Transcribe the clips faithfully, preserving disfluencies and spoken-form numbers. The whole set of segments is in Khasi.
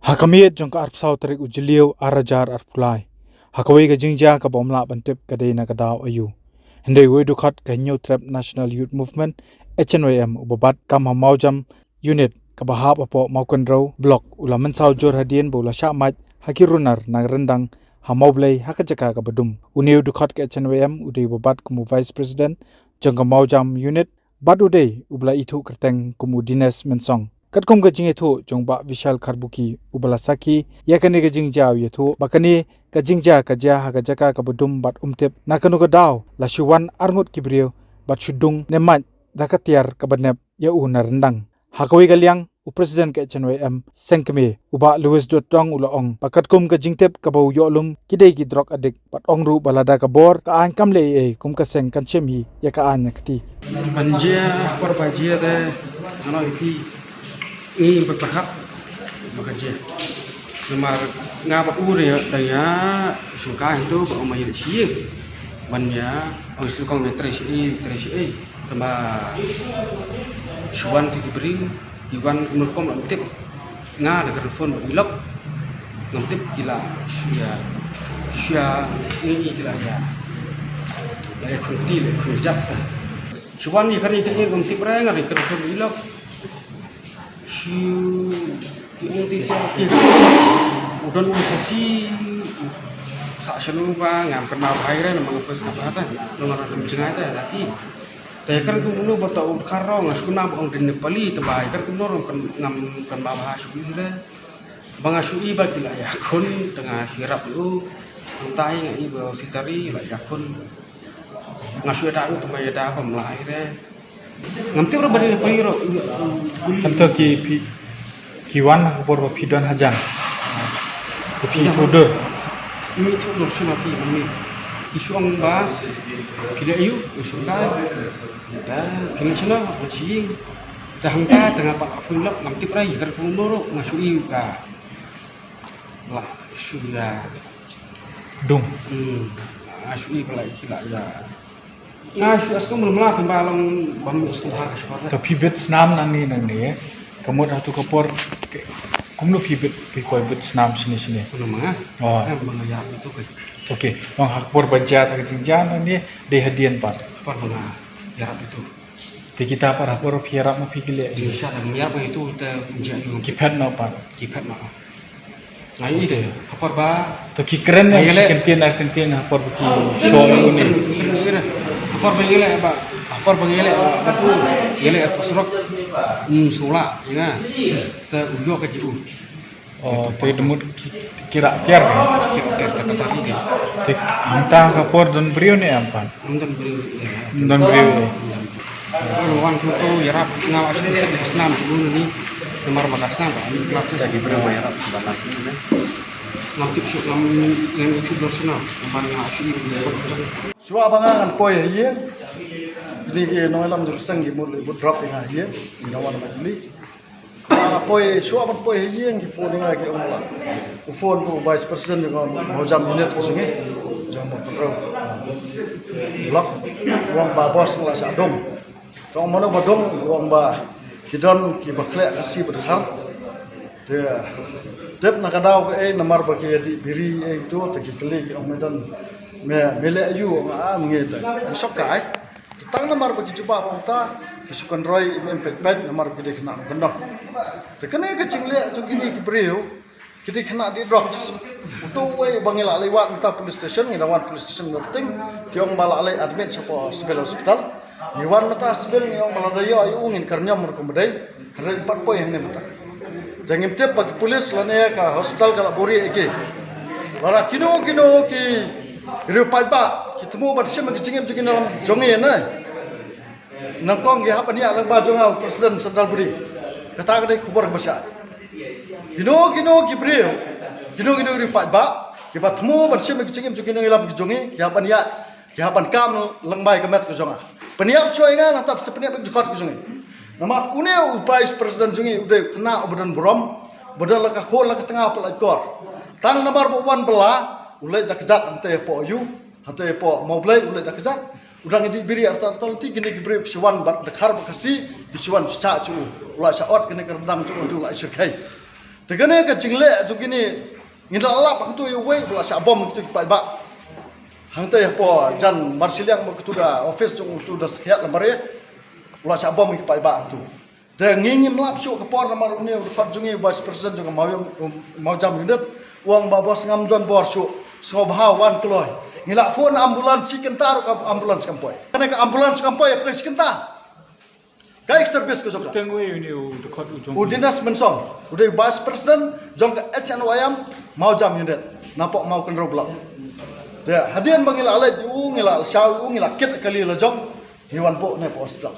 Ha ka miet jong ka arphew saw tarik u Jylliew ar hajar arphew lai, ha kawei ka jingjia kaba ym lah ban tip ka dei na ka daw aïu, hynrei uwei u dkhot ka Hynñiewtrep National Youth Movement, H N Y M, uba bat kam ha Mawjam Unit kaba hap hapoh Mawkynrew Block u la mynsaw jur hadien ba u la shah mait ha ki runar na ryndang ha Mawblei ha ka jaka kaba dum. Une u dkhot ka H N Y M u dei uba bat kum u Vice President jong ka Mawjam Unit bad u dei uba la ithuh kyrteng kum u Dinesh Mynsong. Katkum ka jingithuh jong Bah Vishal Kharbuki uba la sakhi ïa kane ka jingjia, u ïathuh ba kane ka jingjia ka jia ha ka jaka kaba dum bad um tip na kano ka daw la shu wan arngut ki briew bad shu dung ne mait da ka tiar kaba nep ïa u na ryndang. Ha kawei ka liang, u President ka H N Y M seng kmie u Bah Louis Dodtong u la ong ba katkum ka jingtip kaba u ïoh lum ki dei ki drug addict bad ong ruh ba lada ka bor ka aiñ kam leh ei ei, kum ka seng kan shim hi ïa ka aiñ ïa kti. Ban jia, por ba jia te, ano ïa phi, ngi ba ka hap ba ka jia. Namar nga ba u re da ïa shongkai hangto ba ong ma ïa shi ban ïa ong shu kong ne trei shi ei, trei shi ei. Tangba shu wan te ki briew, ki wan kumno rukom lam tip. Nga da ka phone ba i lok. Ngam tip ki la shu ïa, ki shu ïa ngi ki la ïa. La ïa khun kti, la ïa khun jap. Shu wan ïa ka ri ka ïa ngam tip re, nga da ka phone ba i lok. Shu ki ong ti sia ki u don u Khasi sa shanu ba ngam kynmaw bha ïa re, namar nga pyrshah bha ta, namar nga kynjngai ta lati. Te kren kumno ba ta u Kharo, nga shu kynmaw ba ong dei Nepali, te ba kren kumno ruh ngam kynmaw bha shuh ïa re. Ba nga shu i ba ki la ïakhun, te nga shu ïarap ïa u. Mynta hi nga i ba u Sitari la ïakhun. Nga shu ïada u, te nga ïada ba mlai re. Ngam tip ruh ba dei Nepali ruh. Hangto ki phi, ki wan ha ka por ba phi don hajan, ba phi ithuh dur? Ngi ithuh dur shuh ma phi, ma ngi. Ki shu ong ba phi leh aïu, phi shu kai. Te phi leh shano, leh sha ïing. Te hangta te nga pat la phone lok, ngam tip re ïa ka rukom ruh, nga shu i ba la shu ïa dung. Hmm. Nga shu i ba la ki la ïa. Nga shu ïa skum lem la tang ba long bam ïa skum ha ka shkor. To phi bit snam nangne nangne, eh. Ka mut hato ka por ke, kumno phi bit, phi poi bit snam shane shane? Kumno ma nga? Oh. Em, ba nga ïarap ïa uto ka. Okay, long ha ka por ba jia ta ka jingjia nangne, dei hadien pat? Por ba nga ïarap ïa uto. Te kita pat ha por phi ïarap ma phi ki leh? Jingshisha da ngam ïarap ïa uto te jia ïa u. Ki phet noh pat? Ki phet noh. Nga ïohi te ha por ba, to ki kren ne, ki kyntien ne, kyntien ha por ba ki shoh ïa u ne. Ha por ba ngi leh ba, ha por ba ngi leh ba, ngi leh ha surok. Hmm, sngewlah ïa nga. Te u ïoh ka jingim. Oh, te da mut ki, ki rah tiar ne? Ki rah tiar da ka tari ne. Te hangta ka por don briew ne em pat? Ym don briew, ïa. Ym don briew ne. Wan, wan tu tu ïarap, nga la shu sep da ka snam shu ni. Namar ba ka snam ba ni klap tu. Ki briew ba ïarap ba la shu ni. Ngam tip shuh, ngam, ngam ithuh dur shuh namar nga la shu ni. Shuwa ba nga ngan poi ha ïing, kine ki nongïalam jong ka seng ki mut leh bud drop ïa nga ha ïing, ki da wan ba juli. Nga poi, shuwa ban poi ha ïing ki phone ïa nga ki ong ba, u phone u Vice President jong ka Mawjam Unit ka jong ngi, jong Mawkynrew Block, u ong ba boss nga la shah dung. Te ong mano ba dung, u ong ba ki don kiba khleh Khasi bad Dkhar. Te tip na ka daw kaei, namar ba ki ïa dih biri ei to, te ki kylli ki ong me don, me, me leh aïu, ong a, me ngi te, ngi shong kai. Te tang namar ba ki jubab kumta, ki shu kynroi im im peit peit namar ba ki dei khynnah nongkyndong. Te kane ka jingleh jong kine ki briew, ki dei khynnah dih drugs. Uto uwei uba ngi la leit wad mynta police station, ngi dang wan police station Nongkting, ki ong ba la leit admit shapoh civil hospital. Ngi wan mynta civil ngi ong ba lada ïoh ïa u ngin kyrñiom ruh kumba dei. Hynrei pat poi hangne mynta. Te ngim tip ba ki police lane ka hospital ka la buhrieh ïa ki. Lada kino kino ki riew paidbah ki thmu ban shim ïa ki jingim jong ki na lam jong ngi ne. Nyngkong ki hap ban ïaid lyngba jong nga u President Central Body. Kata ka dei khubor kaba shai. Kino kino ki briew, kino kino ki riew paidbah kiba thmu ban shim ïa ki jingim jong ki nongïalam ki jong ngi, ki hap ban ïaid, ki hap ban kam lyngba ïa ka met ka jong nga. Pynïap shuwa ïa nga, nangta pynïap ïa ka jukut ka jong ngi. Namar une u Vice President jong ngi u dei u khynnah uba don burom, uba don la ka khun la ka tnga pat la ka kor. Tang namar ba u wan bylla, u leit da kjat hangtei hapoh ïew, hangtei hapoh Mawblei u leit da kjat. U dang ïa dih biri artat artat lynti, kine ki briew ki shu wan bad Dkhar bad Khasi, ki shu wan sha shuh shuh. U la shah ot kane ka ryndang jong u, u la shyrkhei. Te kane ka jingleh jong kine, ngi da lap ha katu ïa uwei ba la shah bom ha katu ki paidbah. Hangta ïa pdeng jan marshiliang ba katu ka office jong utu da sakhiat la mare, u la shah bom ha ki paidbah ha katu. Te ngi ngim lap shuh ka por namar une u dkhot jong ngi, vice president jong ka Mawjam, Mawjam unit, u ong ba bos ngam don bor shuh, sngewbha wan kloi. Ngi la phone ambulance shi kynta ruh ka ambulance kam poi. Kane ka ambulance kam poi, poi shi kynta. Ka ex service ka jong ka. Teng wei une u dkhot u jong u Dinesh Mynsong, u dei vice president jong ka H N Y M Mawjam unit, na pok Mawkynrew block. Te hadien ba ngi la leit u, ngi la shaw u, ngi la kit kali la jong, ngi wan buh ne pok hospital.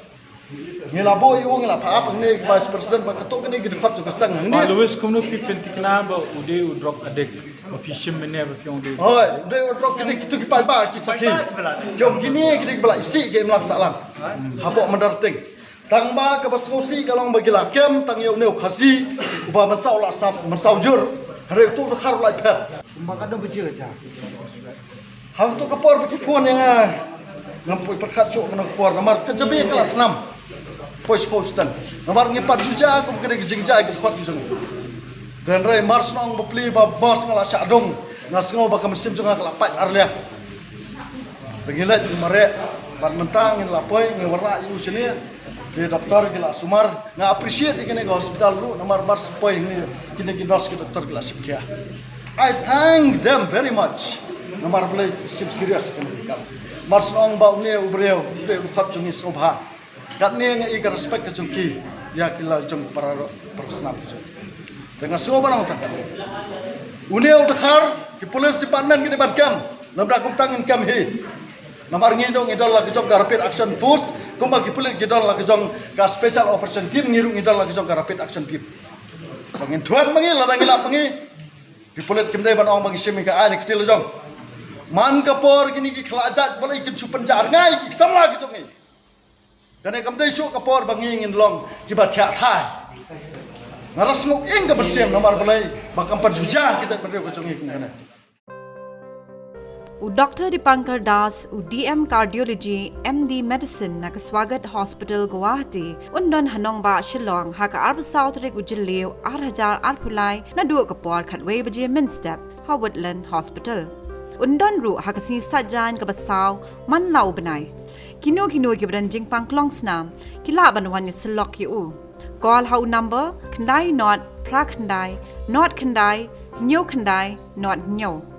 Ngi la buh u, ngi la phah ap ne vice president ba katu kane ki dkhot jong ka seng hangne. Ba Louis, kumno phi pynthikna ba u dei u drug addict? Ba phi shim mynne ba phi ong dei. Hoi, u dei u drug addict, kitu ki paidbah ki sakhi. Ki ong kine ki dei ki ba la isih ki imlang sahlang. Hapoh Mynta Rting. Tang ba kaba sngewsih ka long ba ki la kem tang ïa une u Khasi uba mynsaw la sap, mynsaw jur. Hynrei utu u dkhar u la phet. Kumba ka dang bajia ja. Ha katu ka por ba ki phone ïa nga, ngam poi pyrkhat shuh kano ka por namar ka jabi ka la thnam. Poi sha Houston. Namar ngi pat ju ja kum ka dei ka jingjia ki dkhot ki jong. Te hynrei mar shnong bapli ba bos nga la shah dung, nga sngew ba ka mynsiem jong nga ka la pait arliang. Te ngi leit ngi mareh, bad mynta ngi la poi ngi wanrah ïa u shane. Te doktor ki la sumar, nga appreciate ïa kane ka hospital ruh namar mar shu poi ngi, kine ki nurse ki doktor ki la shim khia. I thank them very much. Namar balei shim serious kane ka. Mar shu ong ba une u briew, une u dkhot jong ngi sngewbha. Katne nga i ka respect ka jong ki ïa ki la jong para, para snam ka jong. Te nga sngew ba nang tak. Une u dkhar, ki police department ki dei ban kem, lymda kumta ngin kem hi. Namar ngi ruh ngi don la ka jong ka Rapid Action Force, kumba ki pulit ki don la ka jong ka Special Operation Team, ngi ruh ngi don la ka jong ka Rapid Action Team. Ba ngin thuh ma ngi, lada ngi lap ma ngi. Ki pulit kim dei ban ong ba ngi shim ïa ka aiñ ka kti la jong. Man ka por kine ki khlajait balei kin shu pynjah rngai ki samla ki jong ngi. Kane kam dei shuh ka por ba ngi ngin long kiba thiah thai. Nga ruh sngew ïing ka mynsiem namar balei ba kam pat ju ja ki jait bynriew ka jong ngi kum kane. U Doktor Dipankar Das, u D M Cardiology, M D Medicine na ka Swagat Hospital, Guwahati, un don ha nongbah Shillong ha ka arphew saw tarik u Jylliew arhajar arphew lai naduh ka por khatwei baje mynstep ha Woodland Hospital. Un don ruh ha ka sngi Saitjaiñ kaba saw man la u bnai. Kino kino kiba don jingpang klong snam ki lah ban wan ïasyllok ïa u. Call ha u number khyndai nod phra khyndai nod khyndai hynñiew khyndai nod hynñiew.